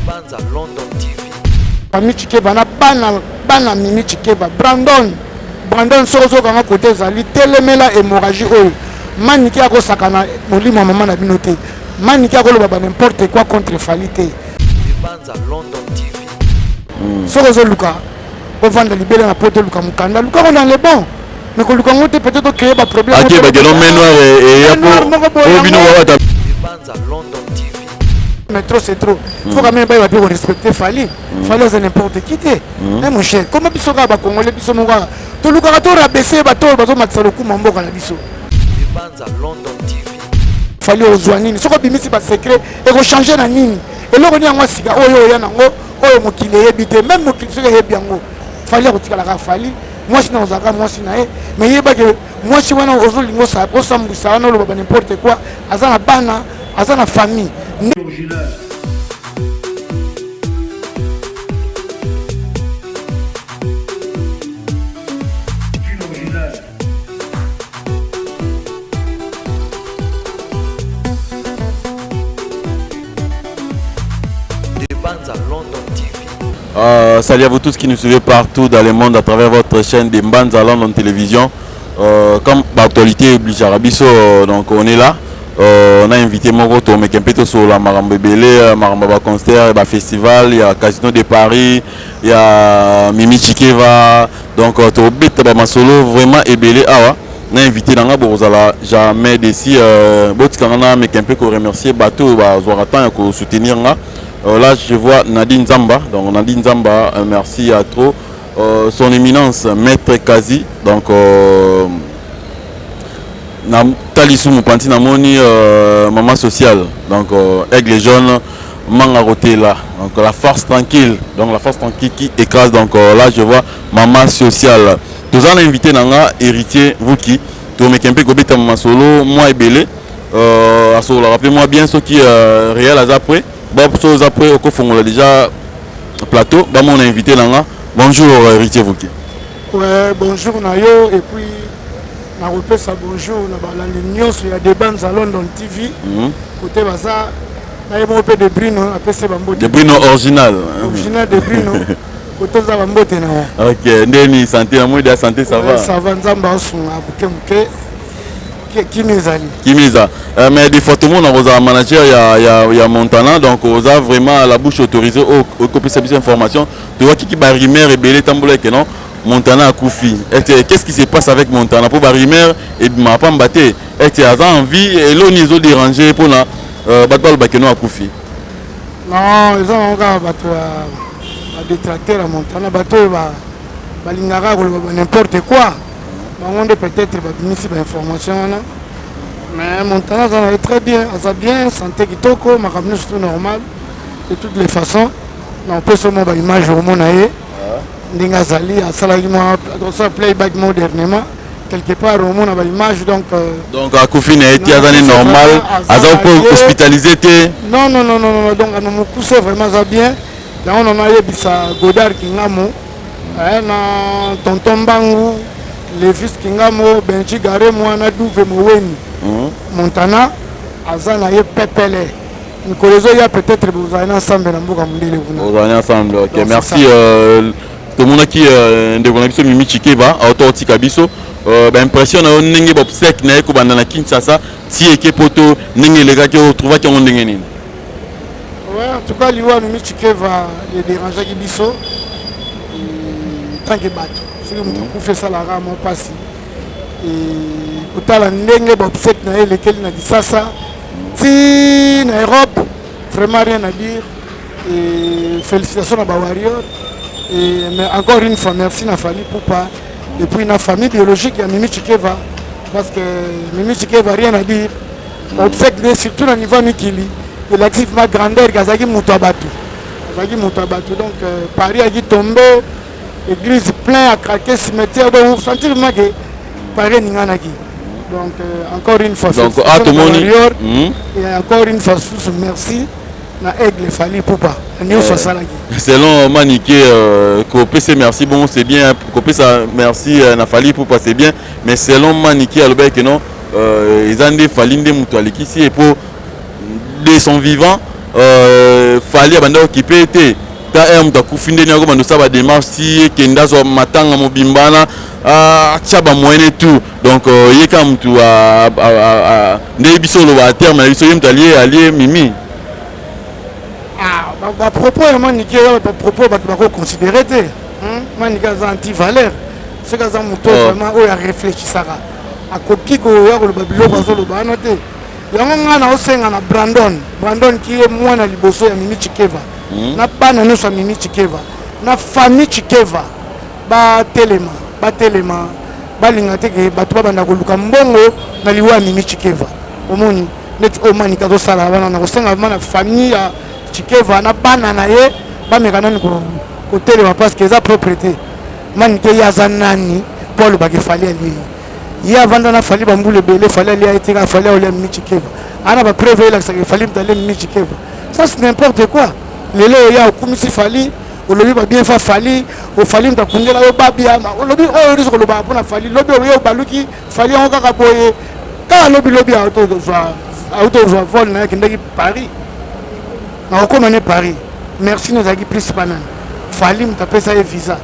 Banza London TV. Mami Tshikeva na bana bana Mimi Tshikeva Brandon Brandon soki ozokanga kote ezali telemela hémorragie oyo Manike akosakana molimo ya mama na bino te Manike akoloba ba n'importe quoi contre Fally te. Banza London TV. Soki ozoluka ovanda libela na poto oluka mokanda luka ngo dans le bon mais koluka ngo te peut-être ocréer ba problème. Ake bakeno main noire eya po bino wawata. Banza London TV. Mais trop c'est trop. Faut quand même bayeba mpe korespecte Fally. Fally aza n'importe qui te. Eh mon cher, comment biso kaka bacongolais biso moko kaka tolukaka to rabaisser bato oyo bazomatisa lokumu ya mboka na biso. Banza London TV. Fally ozwa nini soki obimisi basecret ekochange na nini eloko nini yango ya sika oyo oya nango oyo mokili eyebi te meme mokili soki eyebi yango Fally akotikala kaka Fally mwasi na ozalaka mwasi na ye mais yebake mwasi wana ozolinga osambwisa wana oloba ba n'importe quoi aza na bana aza na famille. Original. Original. Banza London TV. Salut à vous tous qui nous suivez partout dans le monde à travers votre chaîne de Mbanza London Télévision. Comme l'actualité oblige biso, donc on est là. On a invité moko tomeke mpe tosolola makambo ebele, makambo ya baconcert, ya bafestival, ya Casino de Paris, ya Mimi Tshikeva. Donc tobeta bamasolo vraiment ebele awa na invité na nga bokozala jamais déçu. Botikanga na meke mpe koremercier bato oyo bazwaka temps ya kosoutenir nga. Là je vois Nadine Nzamba, donc Nadine Nzamba, merci à trop. Son éminence Maître Kazi, donc na talisu mopanzi namoni maman sociale, donc Aigle Jaune Manga Rotela, donc la force tranquille, donc la force tranquille qui écrase. Donc là je vois maman sociale. Toza na invité nanga Héritier Vuki, tomeke mpe kobeta masolo mwa ebele, asololaka mpe mwa bien soki réel aza prêt. Bob so oza prêt okofongola déjà plateau bamona invité nanga. Bonjour Héritier Vuki. Ouais, bonjour na yo et puis nakopesa bonjour na balandi nyonso ya Debanza London TV. Côté baza na ye moko mpe de Brino apesi bambote. De Brino original. Original de Brino. Côté oza bambote na yo. Ok, ndeni santé na moi de santé ça va. Ouais, ça va nzambe asunga moke moke. Kimi ezali. Kimiza. Mais des fois tout le monde a manager ya Montana, donc oza vraiment la bouche autorisée au kopesa biso information. Tu vois qui ba rumeur ebele tambola que non Montana akufi. Qu'est-ce qui se passe avec Montana pour ba rumeur et ma pas mbaté. Et aza en vie et l'on ils ont dérangé pour na bato ba que non akufi. Non, ils ont encore bato ba détracteur à Montana, bato ba balingaka koloba n'importe quoi. Bango nde peut-être babimisi ba information wana. Mais Montana aza na ye très bien, aza bien, santé kitoko, makambo nyonso tout normal de toutes les façons. Na opesa mwa ba image omona ye ndenge azali, asalaki mwa asala playback mo dernièrement quelque part omona ba image donc donc akufi na ye ti aza ne normal, aza mpo hospitalisé te. Non non non non non, donc ana mokuse vraiment aza bien. Yango nano ayebisa Godard Kingamo, na tonton Mbangu, Levis Kingamo, Benji Gare mwana Douve Moweni. Montana aza na ye pepele. Mikolo ezoya peut-être bozali ensemble na mboka mondele kuna. Bozali ensemble, ok. Donc, merci. Tomonaki ndeko na biso Mimi Tshikeva auto otika biso ba impression na yo ndenge ba obsèque na ye kobanda na Kinshasa ti eke poto ndenge elekaki otrouvaki yango ndenge nini? Ouais, en tout cas liwa Mimi Tshikeva edérangeaki biso tant que bato soki moto akufi esalaka mwa mpasi kotala ndenge ba obsèque na ye elekeli na Kisasa ti na Europe, vraiment rien à dire. Et félicitations à Warrior. Et, mais encore une fois, merci na Fally Ipupa et puis na famille biologique ya Mimi Tshikeva, parce que Mimi Tshikeva rien à dire. Obsèque surtout na niveau mikili elakisi ma grandeur azalaki moto ya bato, azalaki moto ya bato. Donc Paris aki tombé, église plein à craquer, cimetière, donc sentir vraiment que Paris eninganaki. Donc encore une fois, donc ah, tout le monde et encore une fois merci na Aigle Fally Ipupa nyonso asalaki. Selon Manike, kopesa merci bon c'est bien, kopesa merci na Fally Ipupa c'est bien, mais selon Manike alobaki que non, eza nde Fally nde moto alekisi et po de son vivant. Euh, Fally abanda okipe te ta heure moto akufi ndeni akobanda osala badémarche ti ekende azwa matanga mobimba wana atya bamoyen et tout. Donc ye kaka motu nde biso oloba terme na biso, ye moto alie alie Mimi. Ah, bapropos ya Manike eza bapropos bato bakoconsidere te. Manike aza anti valeur. Soki aza moto vraiment oyo areflechisaka, akoki koya koloba biloko azoloba wana te. Yango ngai naosenga na Brandon, Brandon ki ye mwana liboso ya Mimi Chikeva, na bana nyonso ya Mimi Chikeva, na famille Chikeva, batelema, batelema, balinga te ke bato babanda koluka mbongo na liwa ya Mimi Chikeva. Omoni neti oyo Manike azosala wana, na kosenga vraiment na famille ya Chikeva na bana na ye bameka nani kotelema, parce que eza propre te. Manike, ye aza nani mpo alobaka Fally alie ye? Ye avanda na Fally bambula ebele, Fally alia ye tika Fally aolia Mimi Chikeva ana bapreuve elakisaka Fally moto alie Mimi Chikeva? Ça, c'est n'importe quoi. Lelo oya okumisi Fally, olobi babienfa Fally, oFally moto akundela yo babia, olobi oyo nyonso kolobaka mpona Fally. Lobi oyo obaluki Fally yango kaka boye, kaka lobi lobi autozwa vol na ye, akendaki Paris na kokóma ne Paris. Merci, nazalaki plus panani. Fally moto apesa ye visa,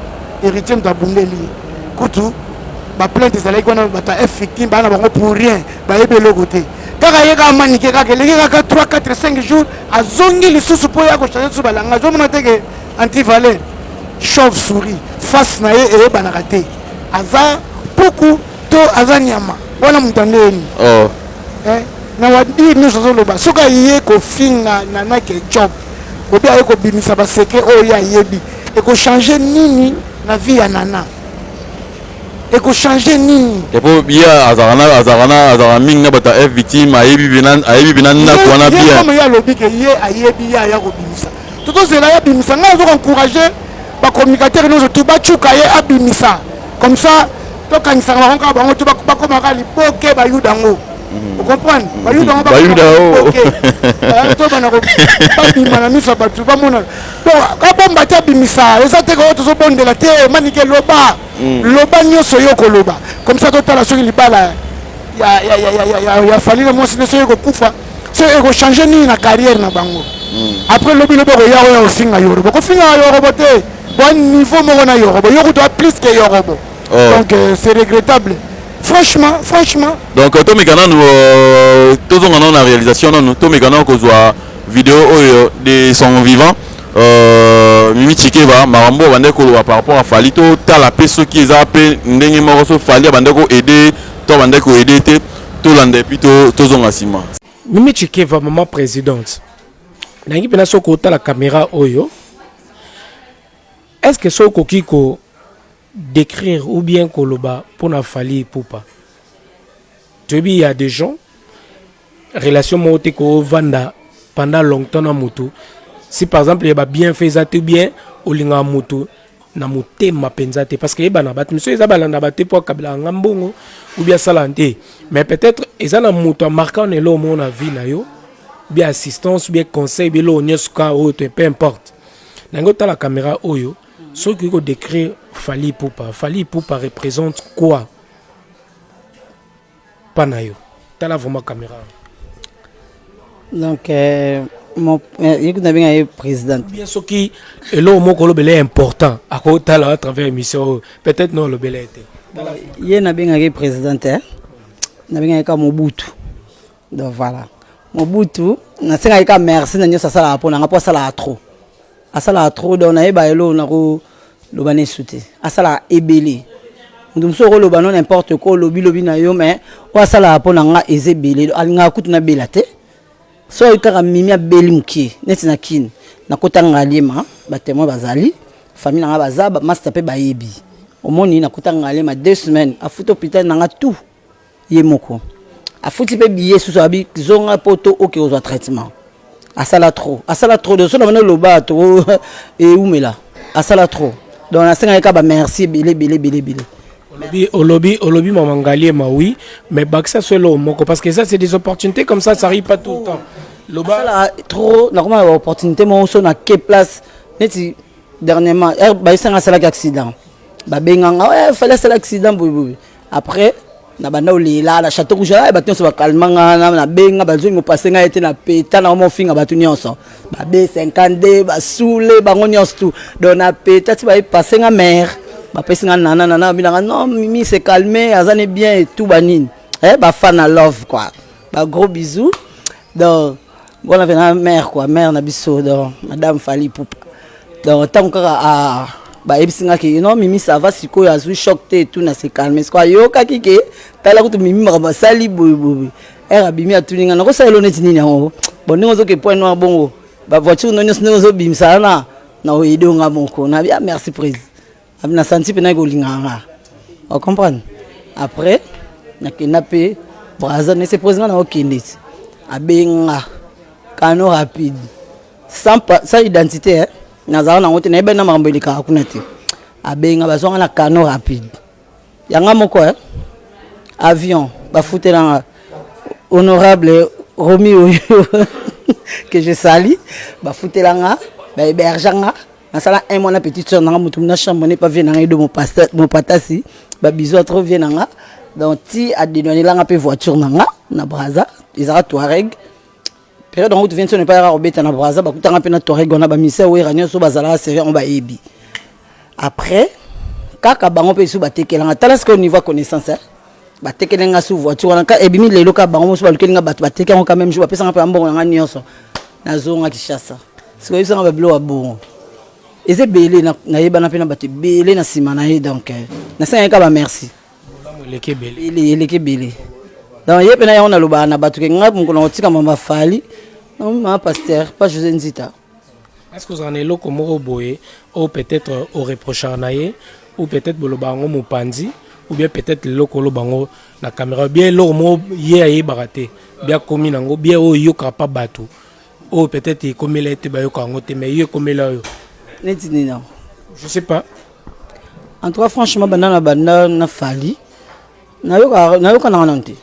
Héritier moto abundeli ye. Kutu baplainte ezalaki wana, bato ya F victime baa na bango pour rien, bayebi eloko te. Kaka ye kaka Manike, kaka eleki kaka 3 4 5 jours, azongi lisusu mpo ya kochange lisusu balangage. Omona te ke antivaleur, chauve souris, face na ye eyebanaka te, aza puku to aza nyama wana, moto andeyeni. Oh. Eh, na wadiri nyonso azoloba, soki aye kofinga Nana Ketchup, obi aye kobimisa baseke oyo ye ayebi, ekochange nini na vie ya Nana? Ekochange nini? Epo ye azalaka mingi na bato ya F victime, ayebi mpena ndako wana bien. Comme ye alobi ke ye ayebi, ye aya kobimisa, tozozela ye abimisa. Ngai azo koencourage bacommunicateur nyonso tu bacuka ye abimisa, comme ça tokangisaka bango kaka, bango tu bakomaka liboke, bayuda yango, ocomprendre, bayuda yango. Bayuda oyo. Liboke to bana babima na miso ya bato bamona. Donc abomba te, abimisa. Eza te oyo tozobondela te. Manike, loba, loba nyonso yo koloba, comme ça totala soki libala ya Fally na mwasi nde soki ekokufa, soki ekochange nini na carrière na bango. Après lobi lobi okoya oyo ofinga Yorobo, kofingaka Yorobo te, bo niveau moko na Yorobo, yo kutu plus que Yorobo. Oh. Donc c'est regrettable, franchement, franchement. Donc tomeka nanu, tozonga nanu na réalisation nanu, tomeka nanu kozwa vidéo oyo de son vivant, Mimi Chikeva, makambo oyo abandaki koloba par rapport à Fally. Totala mpe soki eza mpe ndenge moko, so Fally abandaki koaide to abandaki koaide te. Tolanda et puis tozonga nsima. Mimi Chikeva, maman présidente, nangi mpena soki otala caméra oyo, est ce que soki okoki ko décrire ou bien koloba mpona Fally Ipupa? Toyebi ya des gens, relation moko te kovanda pendant longtemps na motu, si par exemple ya babienfait eza te, bien olingaka motu na motema mpenza te, parce que yebana bato misusu eza balanda bato te mpo akabelaka nga mbongo ou bien asala te, mais peut-être eza na moto amarka na eloko moko na vie na yo, bien assistance, bien conseil, bien eloko nyonso ka oyo te, peu importe. Nangi otala caméra oyo, soki okoki kodécrire Fally Ipupa, Fally Ipupa représente quoi mpa na yo? Tala vraiment caméra. Donc ye kutu nabenga ye présidente. Bien, soki eloko moko olobela ye important, akotala à travers émission oyo, peut-être no olobela ye te. Ye nabengaka ye présidente, eh? Nabengaka ye ka Mobutu. Donc voilà, Mobutu, nasengaki ka merci na nyonso asalaka mpo nanga, mpo asalaka trop, asalaka trop. Donc nayeba eloko nakoloba nesu te, asalaka ebele. Moto mosusu okoloba no n'importe quoi, olobi lobi na yo, mais oyo asalaka mpo na nga eza ebele. Alingaka kutu nabela te. So oyo kaka Mimi abeli mokie neti na Kini, nakota Ngaliema, batémoin bazali, famille na nga baza, bamaster mpe bayebi. Omoni, nakota Ngaliema 2 semaines, afuti hôpital na nga tout ye moko, afuti mpe billet susu, abi zonga mpo to oke kozwa traitement. Asala trop, asala trop. Donc so na bana oloba to eumela, asala trop. Donc nasengaki kaka bamerci ebele ebele ebele ebele. Olobi, olobi, olobi mama Ngaliema, oui, mais bakisa so eloko moko, parce que ça, c'est des opportunités comme ça, ça arrive pas tout le temps. Loba. Asala trop. Nakoma na baopportunité moko so na ke place neti dernièrement bayesanga asalaki accident, babenganga, fallait asala accident boyeboye. Après Na banda olela na Chateau Rouge, ay bato nyonso bakalma nga, na benga bazongi kopase ngai ete na peta na omofinga bato nyonso ba B52 basule bango nyonso tout. Donc na peta ti baye pase nga mare, bapesi nga nana nana babinanga non, Mimi se calme, aza ne bien et tout banini, eh, bafan na love quoi, ba gros bisous. Donc wana mpena mare quoi, mare na biso, donc madame Fally Ipupa. Donc ntango kaka ah, bayebisi nga ke non, Mimi ça va sikoyo, azwi choc te et tout, na se calme sikoyo. Ayokaki ke tala kutu Mimi makambo asali boyeboye, ere abimi atuni nga nakosala elo neti nini yango. Bon, ndenge ozoke Point Noir bongo, bavoiture no nyonso ndenge ozobimisa wana na oyede nga moko na bia merci prise na santi mpena kolingaka nga, ocomprendre. Après nakenda mpe Braza, nese président na okende ti abenga canot rapide sans identité, eh? Nazala nango te, nayebani na makambo elekaka kuna te. Abenga, bazwanga na canot rapide yanga moko, eh? Avion bafutelanga, honorable Romi oyo que je sali, bafutelanga, bahébergeanga, nasala un mois na petite soeur nanga, motu na chambre ne pa vie nanga edo mopatasi babiso trop vie nanga. Donc ti adédouanelanga mpe voiture nanga na Braza, ezalaka Touareg période yango. Tuviens so ne pa yaka kobeta na Braza, bakutanga mpe na Touareg wana, baministère oyera nyonso bazalaka série yango bayebi. Après kaka bango mpe lisusu batekelanga, tala sikoyo niveau ya connaissance, eh? Batekeli nga su voiture wana ebimi lelo kaka bango mosusu balukeli nga bato, bateki yango quand même jour, bapesanga mpe bambongo nanga nyonso, nazonga Kinshasa. Sikoyo yebisanga babilo ya bongo eza ebele, nayebana mpe na bato ebele na nsima na ye. Donc nasengaki kaka bamerci. Eleki ebele. Ebele, eleki ebele. Donc ye mpe na yango nalobaka na bato ke nga mokolo na kotika mama Fally, mama pasteur pa José Nzita. Est ce que ozala na eloko moko boye oyo peut-être oreprochaka na ye, ou peut-être boloba yango mopanzi, ou bien peut-être eloko oloba yango na caméra, bien eloko moko ye ayebaka te, bien akomi nango, bien oyo eyokaka pa bato oyo peut-être ekomela ye te, bayoka yango te, mais ye ekomela oyo? Neti nini yango? Je sais pas. En tout cas, franchement, banda na banda na Fally, nayokanaka nano te,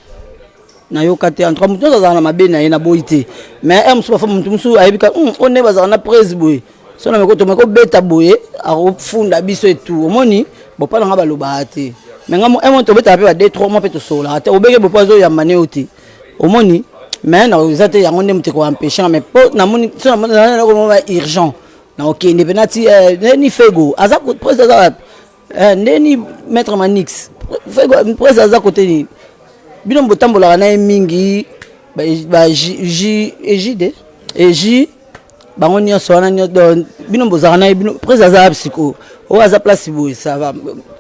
nayoka te. En tout cas, motu nyonso azalaka na mabe na ye, naboyi te, mais r mosusu bafa motu mosusu ayebi ka oyo nde bazalaka na prese boye, so na meko tomeki kobeta boye, akofunda biso etu omoni bopa nanga balobaka te. Mais nga mo tobetaka mpe ba 2 3 mois mpe tosololaka te, obenge bopo azoyamba ne yo te, omoni. Mais na eza te yango nde moto ekoempêche nga, mais po namoni so nakomona urgent na okende mpe nati neni Fego aza prese, aza wapi ndeni maître Manix Fego prese aza kote nini, bino botambolaka na ye mingi, ba ejide eji bango nyonso wana, bino bozalaka na ye, bino prese aza wapi sikoyo, oyo aza place boye, ça va.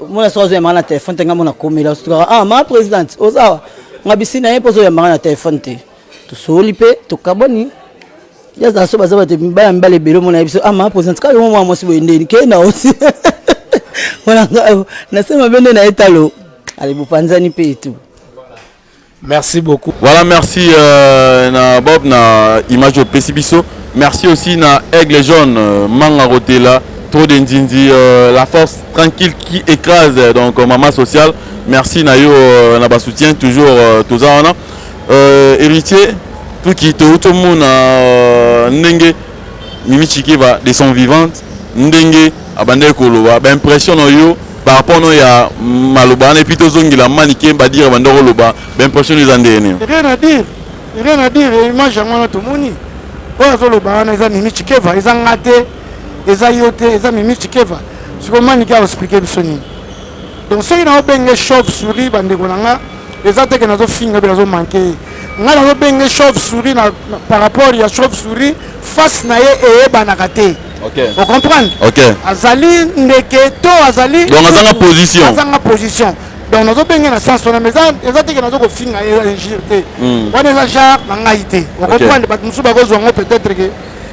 Mona soki azoyambaka na telefone te, nga mona komela ah ma présidente oza awa, nga bisi na ye mpo ozoyambaka na telefone te, tosoli mpe tokabwani. Yazala so baza bato bana mibale ebele, omona ye biso ah ma présidente kaka yo mwa mwasi boye ndeni ke na osi wana nase mabe nde na ye talo ale bopanzani mpe etu. Merci beaucoup. Voilà, merci na Bob na image opesi biso. Merci aussi na Aigle Jaune, Manga Rotela, trop de Nzinzi, la force tranquille qui écrase, donc maman sociale. Merci na yo na ba soutien toujours toza wana. Héritier, tout qui te tout na ndenge Mimi Tshikeva de son vivante ndenge abandaki koloba, ba impression na yo par rapport no ya maloba wana, et puis tozongela Manike badire banda koloba, ba impression eza ndenge nini? Rien à dire, rien à dire. Image yango wana tomoni oyo azoloba wana eza Mimi Tshikeva, eza nga te, eza yo te, eza Mimi Tshikeva. Sikoyo Manike aexpliquer biso nini? Donc soki naobenge chauve souris, bandeko na nga, eza te ke nazofinga mpe nazomanke ye. Ngai nazobenge chauve souris na par rapport ya chauve souris, face na ye eyebanaka te. Ocomprendre? Azali ndeke to azali Donc azanga position. Azanga position. Donc nazobenge na sens wana, mais eza te ke nazo kofinga ye, injure te. Wana eza genre na ngai te, ocomprendre? Bato mosusu bakozwa yango peut-être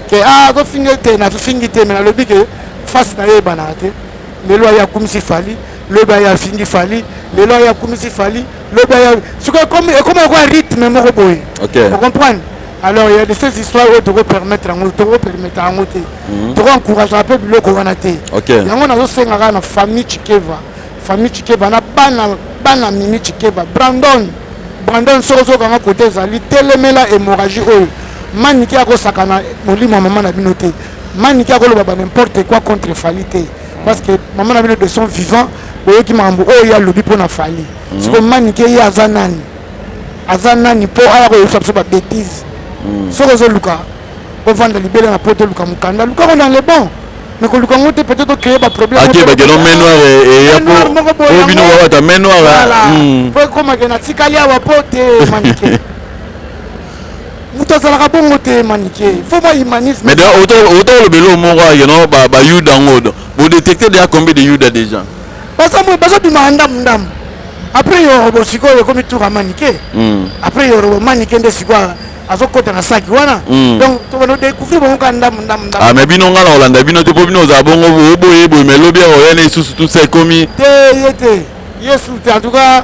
ke ah, azofinga te. Nazofingi te, mais nalobi ke face na ye eyebanaka te. Lelo aye akumisi Fally, lobi aye afingi Fally, lelo aye akumisi Fally, lobi aye sikoyo ekomi lokola rythme moko boye. Ocomprendre? Alors il y a de ces histoires oyo tokopermettre yango, tokopermettre yango te, tokoencouragaka mpe biloko wana te. Yango nazosenga kaka na famille Tshikeva, famille Tshikeva na bana, bana Mimi Tshikeva, Brandon, Brandon, soki ozokanga kote ezali telemela hémorragie oyo Manike akosaka na molimo ya mama na bino te. Manike akoloba ba n'importe quoi contre Fally te, parce que mama na bino de son vivant boyoki makambo oyo ye alobi mpo na Fally. Siko Manike, ye aza nani? Aza nani mpo aya koyebisa biso babêtises? Soki ozoluka ovanda libela na poto, oluka mokanda, lukako dans le bon, mais koluka yango te, peut-être ocréer baproblème. Akebake no main noire eya po bino babata main noire. Po ekomake natikali awa po te. Manike, moto azalaka bongo te. Manike, faut mwa humanisme. Mais d'ailleurs, autant olobela moko ake no bayuda yango, bodétecte déjà combien de yuda déjà? Bazobimaka ndamu ndamu. Après Yorobo, sikoyo ekomi tour ya Manike. Après Yorobo, Manike nde sikoyo azokɔta na saki wana. Donc tobanda découvrir bango kaka ndamu ndamu ndamu. Ah, mais bino, nga na kolanda bino te, mpo bino ozala bongo oboye boye, mais lobi oya na lisusu, tout ça ekomi. Te, ye te, yesu te. En tout cas,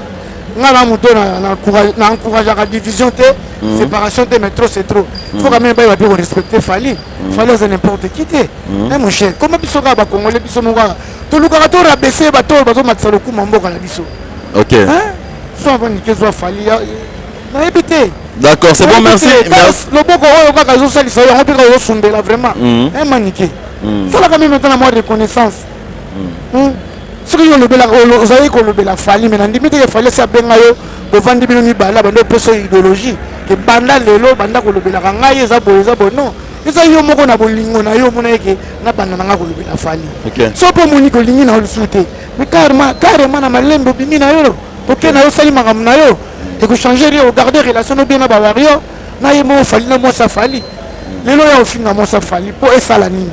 nga na moto na encourageaka division te, séparation te, mais trop c'est trop. Faut quand même bayeba mpe korespecte Fally. Fally aza n'importe qui te. Mon cher, koma biso kaka bacongolais, biso moko kaka tolukaka to rabaisser bato oyo bazomatisa lokumu ya mboka na biso. So avanike zwa Fally, nayebi te. D'accord, c'est bon, merci. Loboko oyo kaka ezosalisa yo yango mpe kaka ozosumbela vraiment. Manike, salaka meme ata na mwa reconnaissance. Soki yo olobelaka, ozalaki kolobela Fally, mais nandimi teke Fally esi abenga yo, bovandi bino mibale, banda opesa yo idéologie ke banda lelo banda kolobelaka ngai, eza boye, eza boye. Non, eza yo moko na bolingo na yo omona eke nabanda na ngai kolobela Fally. So mpo omoni kolingi na yo lisusu te, mais carrément, carrément na malembe obimi na yo, oke na yo, osali makambo na yo, ekochange rien. Ogarde relation no bien na bawario na ye moko Fally, na mwasi afali. Lelo ya ofinga mwasi afali mpo esala nini?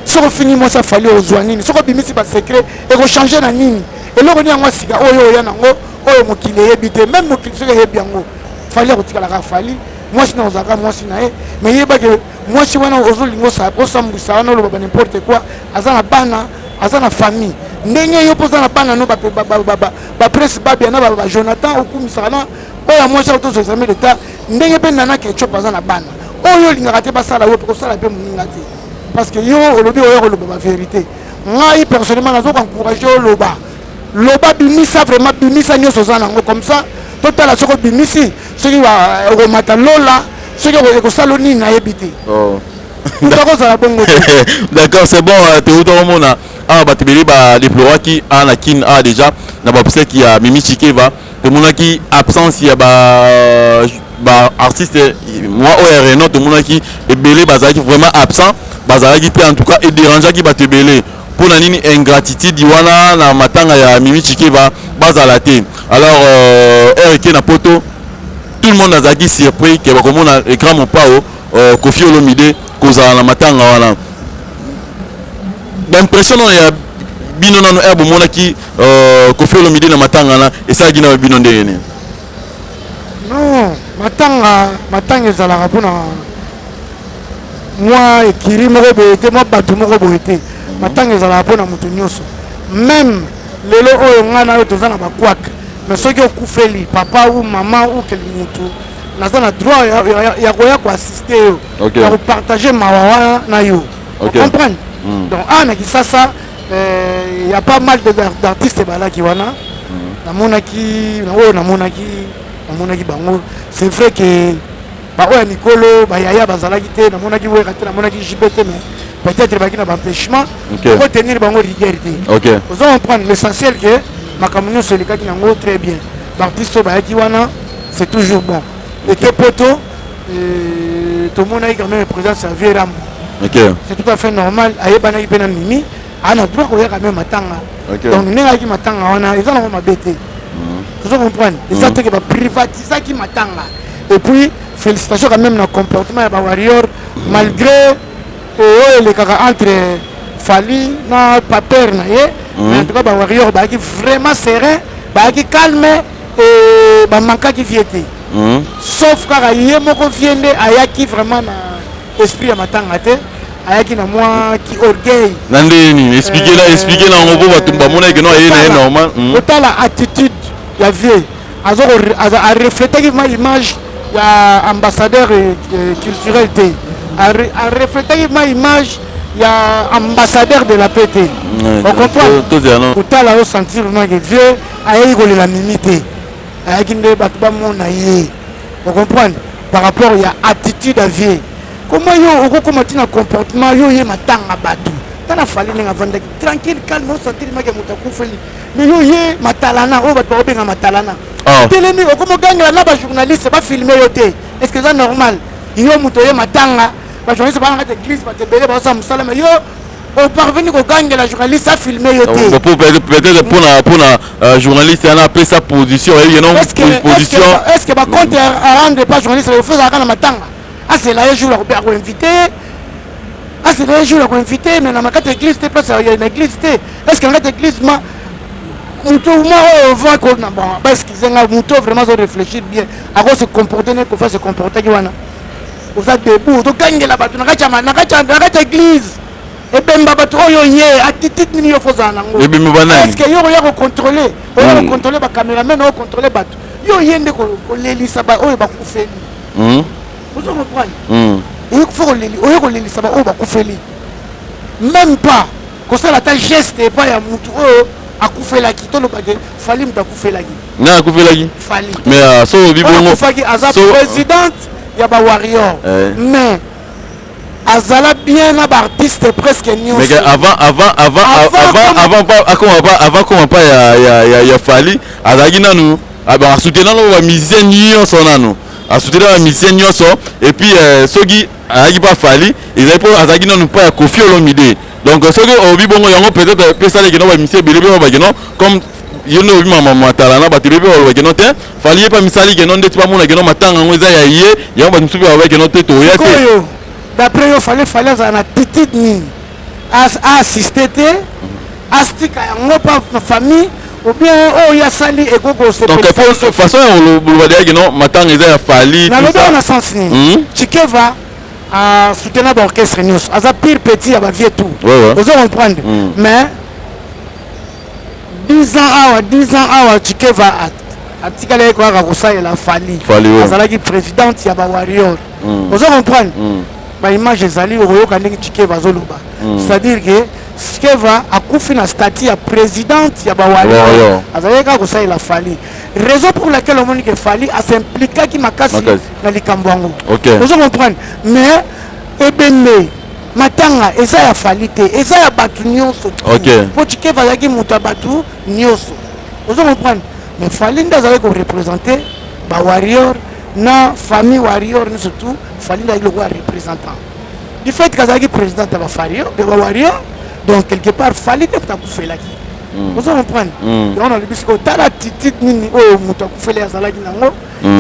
Soki ofingi mwasi afali, ozwa nini? Soki obimisi basecret, ekochange na nini? Eloko nini yango ya sika oyo oya nango oyo mokili eyebi te? Même mokili soki eyebi yango, Fally akotikalaka Fally. Mwasi na ozalaka mwasi na ye, mais yebake mwasi wana ozolinga osambwisa wana, oloba ba n'importe quoi, aza na bana, aza na famille ndenge yo mpo oza na bana. No baprince Babia na bajonathan okumisaka na oyo ya mwasi akotozo examen d'état, ndenge mpe Nana Ketchup aza na bana oyo olingaka te basala yo mpe kosala mpe moninga te, parce que yo olobi oya koloba bavérité. Ngai personnellement nazoka encourage oloba, loba, bimisa vraiment, bimisa nyonso oza nango. Comme ça totala soki obimisi, soki okomata lola, soki ekosala nini, nayebi te. Moto akozala bongo te. D'accord, c'est bon. Teuta komona awa bato ebele badeploraki awa na Kine awa déjà na baobsèques ya Mimi Chikeva, tomonaki absence ya ba baartiste mwa oyo ya renom. Tomonaki ebele bazalaki vraiment absent, bazalaki te. En tout cas, edérangeaki bato ebele. Mpona nini ingratitude wana na matanga ya Mimi Chikeva bazala te? Alors rk na poto, tout le monde azalaki surpris ke bakomona écran mopao Kofi Olomide kozala na matanga wana. Baimpression nano ya bino nano ere bomonaki Kofi Olomide na matanga wana, esalaki nano bino ndenge nini? Non, matanga, matanga ezalaka mpona mwa ekiri moko boye te, mwa bato moko boye te. Matanga ezalaka mpona moto nyonso. Même lelo oyo ngai na yo toza na bakwake, mais soki okufeli papa ou mama ou quel mutu, naza na droit ya koya koassiste yo, ya kopartage mawa wana na yo. Comprendre? Donc awa na Kisasa, y a pas mal d'artistes balaki wana. Namonaki oyo namonaki bango. C'est vrai que baoyo ya mikolo, bayaya bazalaki te. Namonaki Wera te, namonaki JB te, mais peut-être baki na baempêchement, okotenir bango rigueur te. Oza comprendre? L'essentiel ke makambo nyonso elekaki nango très bien. Baartiste oyo bayaki wana, c'est toujours bon. Eke poto, tomonaki quand même présence ya vieux Rambo. C'est tout à fait normal, ayebanaki mpe na Mimi, aa na droit koya quand même matanga. Donc ndenge ayaki matanga wana, eza nango mabe te. Ozo comprendre? Eza teke baprivatisaki matanga. Et puis félicitations quand même na comportement ya bawarrior, malgré oyo elekaka entre Fally na pater na ye. Mais en tout cas, bawarrior bayaki vraiment serein, bayaki calme et bamankaki vieux te, sauf kaka ye moko vieux nde ayaki vraiment na esprit ya matanga te, ayaki na mwa ki orgueil. Na ndenge nini? Explique na, explique na yango, mpo bato bamonaki no aye na ye normal. Kotala attitude ya vieux, arefletaki ma image ya ambassadeur culturel te, arefletaki ma image ya ambassadeur de la paix te. Ocomprendre? Kotala, osentir vraiment ke vieux ayaki kolela Mimi te, ayaki nde bato bamona ye. Ocomprendre? Par rapport ya attitude ya vieux, comment yo okokoma ntina comportement yo ye matanga bato. Tala. Tala Fally ndenge avandaki tranquille, calme, osentir make moto akufeli. Mais yo ye matalana oyo bato bakobenga matalana. Oh. Telemi okomi ogangela na bajournaliste bafilme yo te. Est ce que eza normal? Yo moto oye matanga, bajournaliste baa na kati église, bato ebele bazosala mosala, mais yo oparveni kogangela journaliste afilme yo te. Bon, pour peut-être pour na journaliste yana apesa position ye non position. Est ce que bacompte à rendre pas journaliste ofezalaka na matanga, azela ye jour ya koinvite, azela ye jour ya koinvite, mais na makati ya église te, place ya na église te. Est ce que na kati ya église ma moto ma oyo va ko na bon, ba excuse nga, moto vraiment azo réfléchir bien, ako se comporter ne kofa se comportaki wana? Oza debout, ozogangela bato na kati ya église, ebemba bato oyo ye attitude nini yo fozala nango? Ebemba banani? Est ce que yo oya kocontrôle, oya kocontrôle bacameraman, oyo contrôle bato, yo ye nde kolelisa oyo bakufeli? Ozo comprendre? Faut oyo kolelisa baoyo bakufeli, même pas kosala ata geste epai ya mutu oyo akufelaki. Tolobake Fally mutu akufelaki. Nga akufelaki. Fally. Mais so obi bongo akufaki, aza présidente ya bawarrior, mais azala bien na baartiste presque nyonso. Mais avant avant avant avant avant pas akoma pas avant koma pa ya Fally, azalaki nanu asoutenir nanu bamusicien nyonso, nanu asoutenir bamusicien nyonso. Et puis soki azalaki pa Fally, ezali mpo azalaki nanu mpa ya Koffi Olomide. Donc soki obi bongo, yango peut-être mpe esalaki no bamusicien ebele mpe babaki no comme yo nde obi mama matala na bato ebele mpe balobaki no te. Fally ye mpe amisali keno ndeti bamona keno matanga yango eza ya ye. Yango bato mosusu mpe balobaki no te, toya te. Oyo d'après yo, Fally azala na attitude nini? Aassiste te, astika yango pa famille, ou bien oyo asali ekoki? Donc façon ya koloba deyaki no matanga eza ya Fally. Nalobi oyo na sens nini? Tshikeva asoutenir baorchestre nyonso, aza pire petit ya bavie tout, ozo comprendre? Mais 10 ans awa, 10 ans awa, Tshikeva atikali ye kaka kosalela Fally. Azalaki présidente ya bawarrior, ozo comprendre? Baimage ezali, okoyoka ndenge Tshikeva azoloba, c'est-à-dire que Tshikeva akufi na statut ya présidente ya bawarrior, azalaki kaka kosalela Fally, raison pour laquelle omoni ke Fally asimpliquaki makasi na likambo yango, ozo comprendre? Mais ebembe, matanga eza ya Fally te, eza ya bato nyonso, po Tshikeva azalaki moto ya bato nyonso, ozo comprendre? Mais Fally nde azalaki koreprésente bawarrior na famille warrior nyonso tout. Fally nde azalaki lokola représentant du fait qu'azalaki présidente ya bafario ya bawarrior. Donc quelque part Fally te moto akufelaki, ozo comprendre? Yango nalobi sikoyo, tala attitude nini oyo moto akufeli azalaki nango,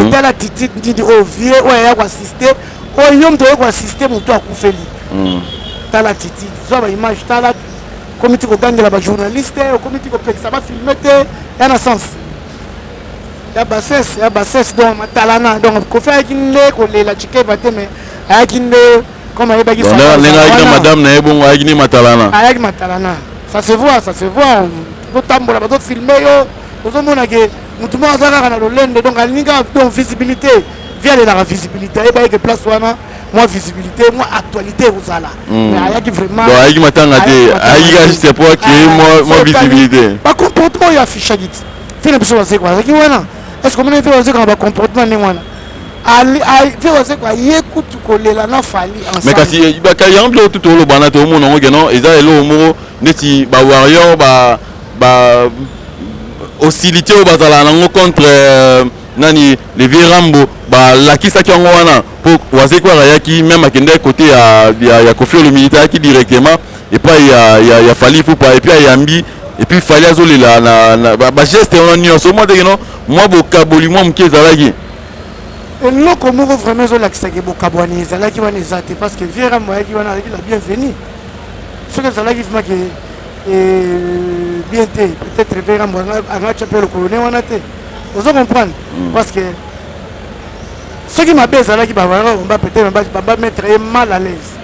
etala attitude nini oyo vie oyo aya koassiste, oyo yo moto oye koassiste moto akufeli. Tala attitude, zwa baimage, tala okomi ti kogangela bajournaliste, okomi ti kopekisa bafilme te, ya na sens ya bassesse, ya bassesse. Donc matalana, donc Koffi ayaki nde kolela Tshikeva te, mais ayaki nde comme ayebaki. Ndenge ayaki na madame na ye bongo, ayaki nde matalana. Ayaki matalana, ça se voit, ça se voit. Ozotambola, bazofilme yo, ozomona ke motu moko aza kaka na lolendo. Donc alingi kaka donc visibilité, vi alelaka visibilité, ayeba ke place wana mwa visibilité, mwa actualité ekozala. Mais ayaki vraiment Bon, ayaki matanga te, ayaki kaka juste pour créer mwa visibilité. Bacomportement oyo affichaki ti fi na biso, Wazekwa azalaki wana. Est ce que omoni fi Wazekwa na bacomportement ndenge wana? Fi Wazekwa aye kutu kolela na Fally. Mais kasi yango biloko tu toloba na toomona yango keno eza eloko moko neti bawarrior ba hostilité oyo bazalaka nango contre nani, le vieux Rambo, balakisaki yango wana mpo Wazekwa ayaki même akendaki côté ya Koffi Olomide, ayaki directement epai ya Fally Ipupa, et puis ayambi, et puis Fally azolela na bageste wana nyonso, omwa teke no mwa bokaboli mwa moke ezalaki. Eloko moko vraiment ezolakisaki bokabwani ezalaki wana eza te, parce que vieux Rambo ayaki wana, azalaki la bienvenue. Soki ezalaki vraiment ke bien te, peut-être vieux Rambo angatya mpe lokolo ne wana te, ozo comprendre? Parce que soki mabe ezalaki, baba peut-être bamettre ye mal à l'aise.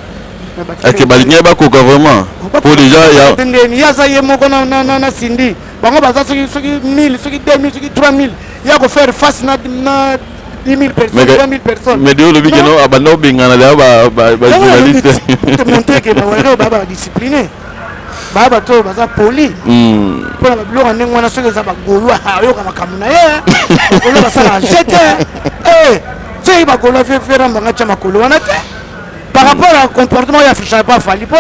Ake balingi bakoka vraiment po déjà ya Ndeni ye aza ye moko na Cindy, bango baza soki 1000, soki 2000, soki 3000, ya kofaire face na 10 000 personnes, 20 000 personnes. Mais de olobi keno abanda obengana deya bajournaliste. Te montrer ke bawere baa badiscipline, baa bato oyo baza poli mpona babiloko ya ndenge wana. Soki eza bagaulois, ayoka makambo na ye. Bagaulois basalaka jete. Soki bagaulois, ferambanga tya makolo wana te par. rapport à comportement oyo affichaka pa Fally, mpo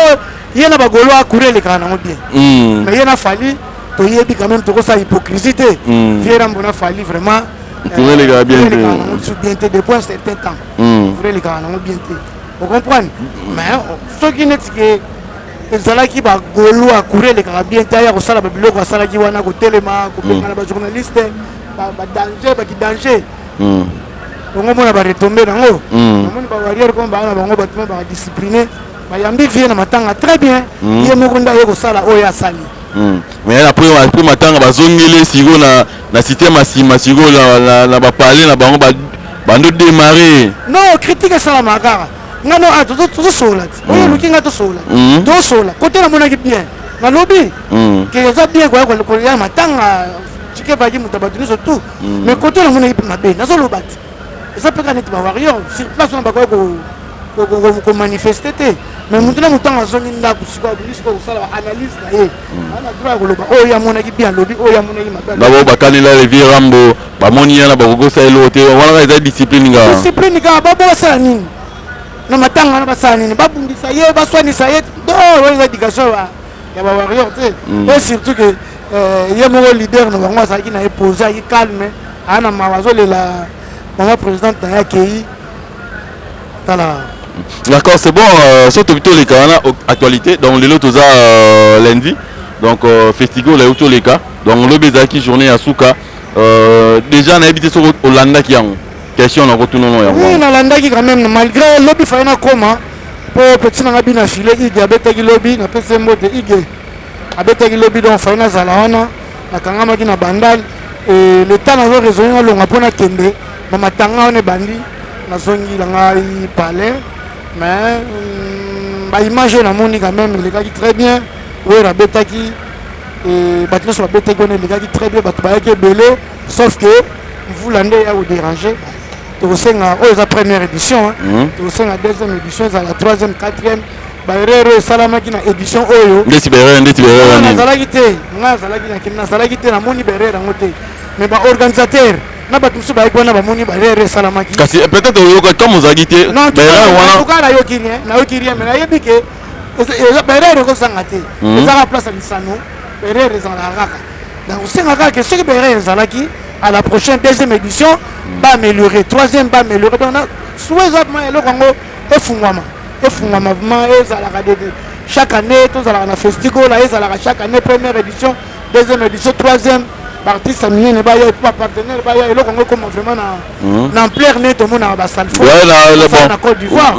ye na bagolo akure elekaka nango bien. Mais ye na Fally, toyebi quand même, tokosala hypocrisie te. Vieux Rambo na Fally, vraiment, Courant elekaka bien te. Elekaka nango biso bien te depuis un certain temps. Courant elekaka nango bien te, ocomprendre? Mais soki neti ke ezalaki bagolo akure elekaka bien te, aya kosala babiloko asalaki wana, kotelema, kobengana bajournaliste, badanger, baki danger. Bongo mona baretombées nango. Namoni bawarrior comme baa na bango, bato mo bakadiscipline, bayambi vieux na matanga très bien. Ye moko nde aye kosala oyo asali. Mais après matanga, bazongeli sikoyo na système ya nsima, sikoyo na bapale na bango, bando démarrer. Non, critique esalamaka kaka. Nga no, ah, tozosola ti oyo oluki nga tosola. Tosola kote namonaki bien, nalobi ke eza bien koya koya matanga tike vaki moto ya bato nyonso tout. Mais kote namonaki mpe mabe, nazoloba ti eza mpe kaka neti bawarrior sur place wana bakoya komanifeste te. Mais motu na motango azongi ndako sikoyo, abimi sikoyo kosala baanalyse na ye, ana droit ya koloba oyo amonaki bien, alobi oyo amonaki mabe. D'abord bakanela le vieux Rambo, bamoni yana bakokosa eloko te. Wana kaka eza discipline nga. Discipline kaka. Babo basala nini na matanga wana? Basala nini? Babundisa ye, baswanisa ye? Do oyo eza éducation ya bawarrior te. Et surtout que ye moko leader na bango azalaki na ye posé, ayaki calme, aya na mawa, azolela mama présidente na ye akei. Tala. D'accord, c'est bon. So tobi toleka wana actualité. Donc lelo toza lundi, donc festival oyo toleka. Donc lobi ezalaki journée ya suka. Déjà nayebi te soki olandaki yango, question na kotunono yango. Oui, nalandaki quand même, malgré lobi faye nakoma mpo petit nanga bino afile Ige abetaki lobi. Napesi ye mbote. Ige abetaki lobi, donc faye nazala wana. Nakangamaki na Bandal et le temps nazo raisonne, nalonga mpo nakende bamatanga wana ebandi, nazongi na ngai palais. Mais baimage oyo namoni quand même elekaki très bien. Oyo abetaki, bato nyonso babetaki wana, elekaki très bien, bato bayaki ebele, sauf que mvula nde ya kodéranger. Tokosenga, oyo eza première édition, tokosenga deuxième édition ezala, troisième, quatrième. Baerreur oyo esalamaki na édition oyo, Ndeti baerreur, ndeti baerreur nini? Nazalaki te, ngai azalaki, nazalaki te, namoni baerreur yango te, mais baorganisateur na bato mosusu bayaki wana, bamoni baerreur esalamaki. Kasi peut-être oyoka comme ozalaki te baerreur wana. En tout cas nayoki rien, nayoki rien, mais nayebi ke baerreur ekozanga te. Ezaka place ya lisano, baerreur ezalaka kaka. Donc osenga kaka ke soki baerreur ezalaki, à la prochaine deuxième édition baaméliorer, troisième baaméliorer. Donc souhait eza vraiment eloko yango efungwama, efungwama vraiment, ezalaka de chaque année. Tozalaka na festival, ezalaka chaque année, première édition, deuxième édition, troisième, baartiste ya minene baya, epo bapartenaire baya, eloko yango ekoma vraiment na ampleur nde tomonaka basalfo na Côte d'Ivoire.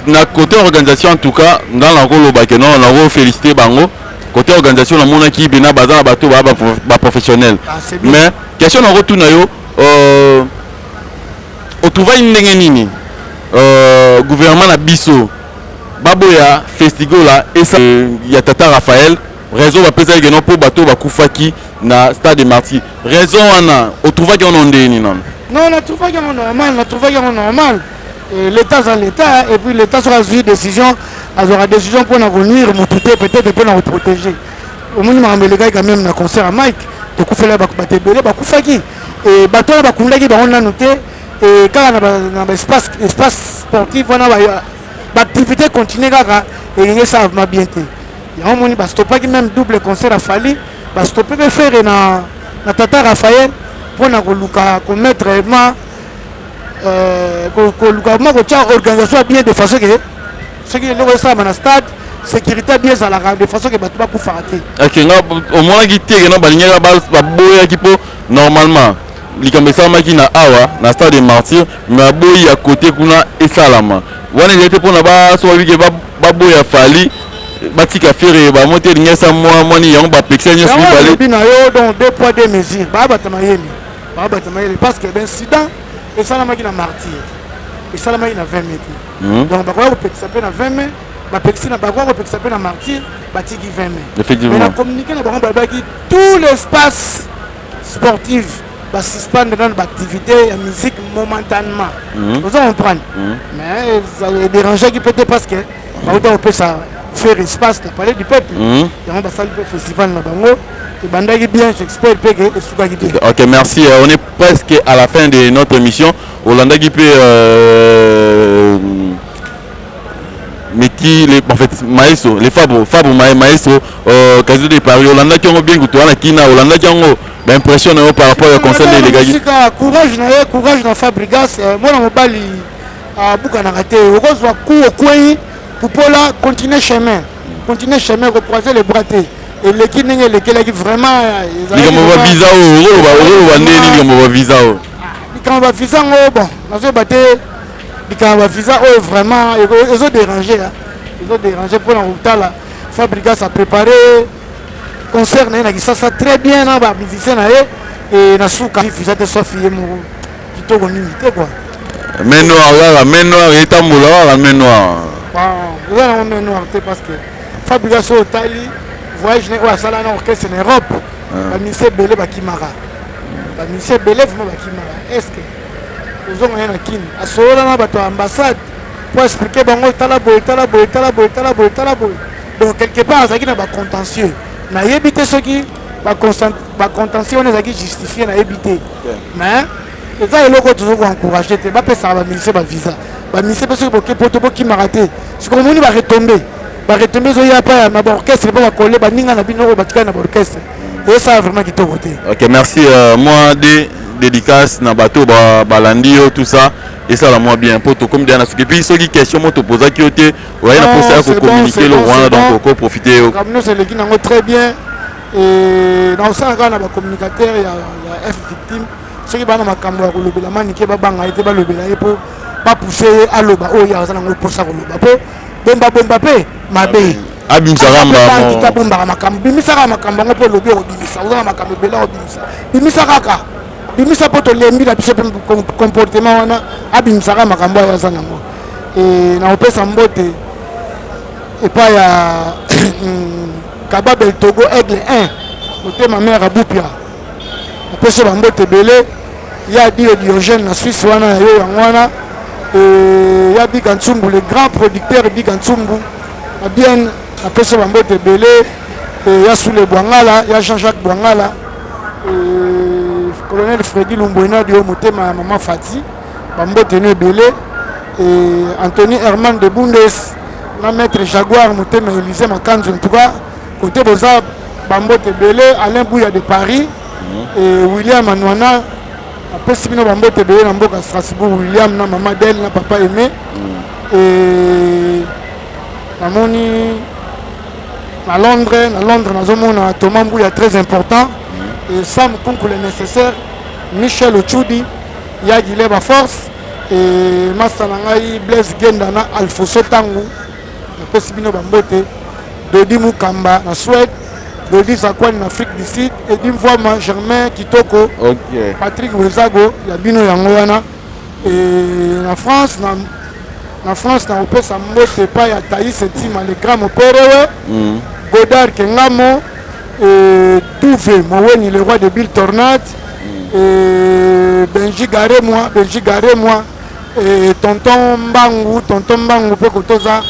Na côté organisation, en tout cas nga nakoloba ke non, nakofélicité bango. Côté organisation, namonaki bena baza na bato baa baprofessionnel. Mais question nakotuna yo, otrouvai ndenge nini gouvernement na biso baboya festigola esa ya tata Raphaël? Raison bapesaki keno mpo bato bakufaki na stade de Martyr. Raison wana otrouvaki wana ndenge nini nano? Non, natrouvaki yango normal, natrouvaki yango normal. L'état aza l'état, et puis l'état soki azwi décision, azwaka décision mpona konuire motu te, peut-être mpona koprotéger. Omoni makambo elekaki quand même na concert ya Mike, tokufela bato ebele, bakufaki. Bato wana bakundaki bango nanu te, kaka na baespace espace sportif wana, baactivité continue kaka, elingi esala vraiment bien te. Yango moni bastopaki même double concert ya Fally, bastoppe mpe Ferre na tata Raphaël, mpona koluka komettre ma koluka ma kotia organisation ya bien, de façon ke soki eloko esalama na stade, sécurité bien ezalaka, de façon ke bato bakufaka te. Ok, nga omonaki te kena balingaka baboyaki mpo normalement likambo esalamaki na awa na stade de Martyr, mais baboyi ya kote kuna esalama wana, ezali te mpona baso babike baboya Fally, batika Ferre, bamo te elingi esa mwa mwani yango bapekisa nyonso mibale. Alobi na yo, donc deux poids deux mesures. Baya bato mayele, baya bato mayele, parce que baincident esalamaki na Martyr, esalamaki na 20 mai te. Donc bakoya kopekisa mpe na 20 mai, bapekisi na, bakoya kopekisa mpe na Martyr, batiki 20 mai. Effectivement. Mais na communiqué na bango, balobaki tout l'espace sportif basuspendre nano baactivité ya musique momentanément. Oza comprendre? Mais edérangeaki mpe te, parce que bauta kopesa faire espace na Palais du Peuple. Yango basali mpe festival na bango, ebandaki bien, j'espère mpe ke esukaki bien. Ok, merci. On est presque à la fin de notre émission. Olandaki mpe Meki le, en fait maestro le Fabro Fabro maestro euh, Casino de Paris olandaki yango bien kutu wana kina olandaki yango ba impression na yo par rapport ya concert nde elekaki. Sika courage na ye, courage na Fabregas, euh, mwana mobali abukanaka te, okozwa coup okwei pupola, continue chemin, continue chemin, ko croiser les bras te. Eleki ndenge elekelaki vraiment ezalaki likambo ba visa oyo okoloba okoloba nde nini likambo ba visa oyo? Likambo ba visa ngo bon nazoyeba te likambo ba visa oyo vraiment ezo déranger, ezo déranger mpona kotala Fabregas a préparé concert na ye na Kisasa très bien na ba musicien na ye e na suka visa te sauf ye moko kitoko mingi te quoi. Main noire kaka, main noire etambola kaka, main noire. Bon eza nango main noire te parce que Fabregas oyo otali voyage na ye oyo asala na orchestre na Europe, bamusicien ebele bakimaka, bamusicien ebele vraiment bakimaka. Est ce que ozonga ye na Kini asolola na bato ya ambassade po expliquer bango tala boye, tala boye, tala boye, tala boye, tala boye. Donc quelque part azalaki na bacontentieux, nayebi te soki bacontentieux wana ezalaki justifie, nayebi te, mais eza eloko oyo toza koencourage te. Bapesaka bamusicien bavisa, bamusicien mpe soki boke poto bokimaka te. Soki omoni baretombe, baretombe ezoya pa na baorchestre mpo bakole baninga na bino oyo batikali na baorchestre, ezosala vraiment kitoko te. Ok, merci. Moi de dédicace na bato balandi yo, tout ça esala mwa bien mpo tokomi deya na suki. Puis soki question mo topozaki yo te, oyayi na mposa ya kocommuniquer eloko wana, donc okoprofite yo. Makambo nyonso eleki nango très bien. Naosala kaka na bacommunicateur ya F Victime, soki bana makambo ya kolobela Manike, babanga ye te, balobela ye mpo bapousse ye aloba oyo aza nango mposa koloba, mpo bombabomba mpe mabe. Abimisaka mbamo abombaka makambo, bimisaka makambo yango mpo olobi okobimisa, oza na makambo ebele okobimisa, bimisa kaka, bimisa mpo tolembi na biso mpe comportement wana. Abimisaka makambo oyo aza nango. Nakopesa mbote epai ya Kababel Togo Aigle 1, motema mare Abupia, napesi bambote ebele. Ya Dio Diogène na Suisse wana ya yo yango wana, ya Biga Ntsumbu, le grand producteur Biga Ntsumbu na bien, napesi bambote ebele. Ya Sule Bwangala, ya Jean-Jacques Bwangala, colonel Freddy Lumbwena dio motema ya mama Fati, bambote no ebele. Anthony Herman de Bundes na maître Jaguar motema Élysée Makanzu, en tout cas côté boza bambote ebele. Alain Bouya de Paris et William Anouana, apesi bino bambote ebele na mboka Strasbourg, William na mama Del na papa Aimé. Et namoni na Londres, na Londres nazomona Thomas Mbuya, très important, et Sam Kunku le nécessaire, Michel Ochudi ya Gileba Force et masa na ngai Blaise Genda na Alfoso Tangu, napesi bino bambote. Dodi Mukamba na Suède, Dodi Zakwani na Afrique du Sud, Edi Mvwama, Germain Kitoko, Patrick Wezago ya bino yango wana. Et na France, na France nakopesa mbote epai ya Thaïs Etima le grand moperewe, Godard Kengamo et Douve Moweni le roi de Bill Tornade, et Benji Garemwa, Benji Garemwa et tonton Mbangu, tonton Mbangu mpe kotoza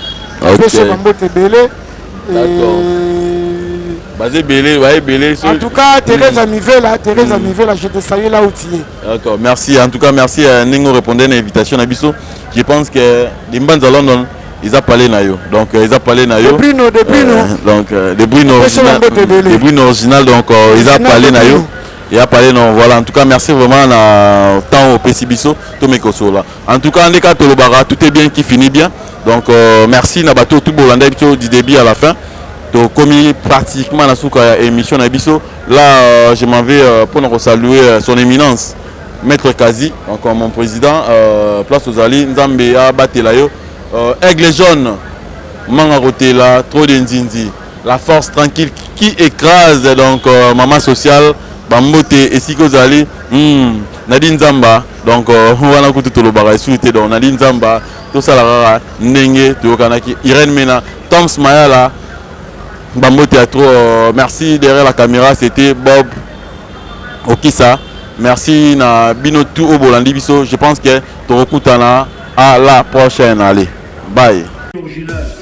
apesi bambote ebele. Baza ebele, baza ebele. En tout cas, Teresa Mivela, Teresa Mivela, je te salue là où tu es. D'accord, merci. En tout cas, merci à Ningo répondre à l'invitation na biso. Je pense que Limbanza London, ils ont parlé na yo. Donc ils ont parlé na yo. De Brino, de Brino. Donc de Brino original, de Brino original, donc ils ont parlé na yo. Il a parlé non, voilà. En tout cas, merci vraiment na temps au biso to mekosola. En tout cas, ndeka tolobara, tout est bien qui finit bien. Donc merci na bato tout bolanda biso du début à la fin. Donc comme pratiquement na suka émission na biso, là je m'en vais pour nous saluer son éminence Maître Kazi, encore mon président, place aux Ali Nzambe abatela yo, Aigle jaune manga rotela trop de nzinzi, la force tranquille qui écrase, donc maman sociale bambote esika ozali, Nadi Nzamba, donc wana kutu tolobaka esuki te, donc Nadi Nzamba tosala kaka ndenge toyokanaki. Irène Mena, Toms Mayala, bambote ya trop. Merci. Derrière la caméra c'était Bob Okisa. Merci na bino tout au bolandi biso. Je pense que tokokutana à la prochaine. Allez, bye. Original.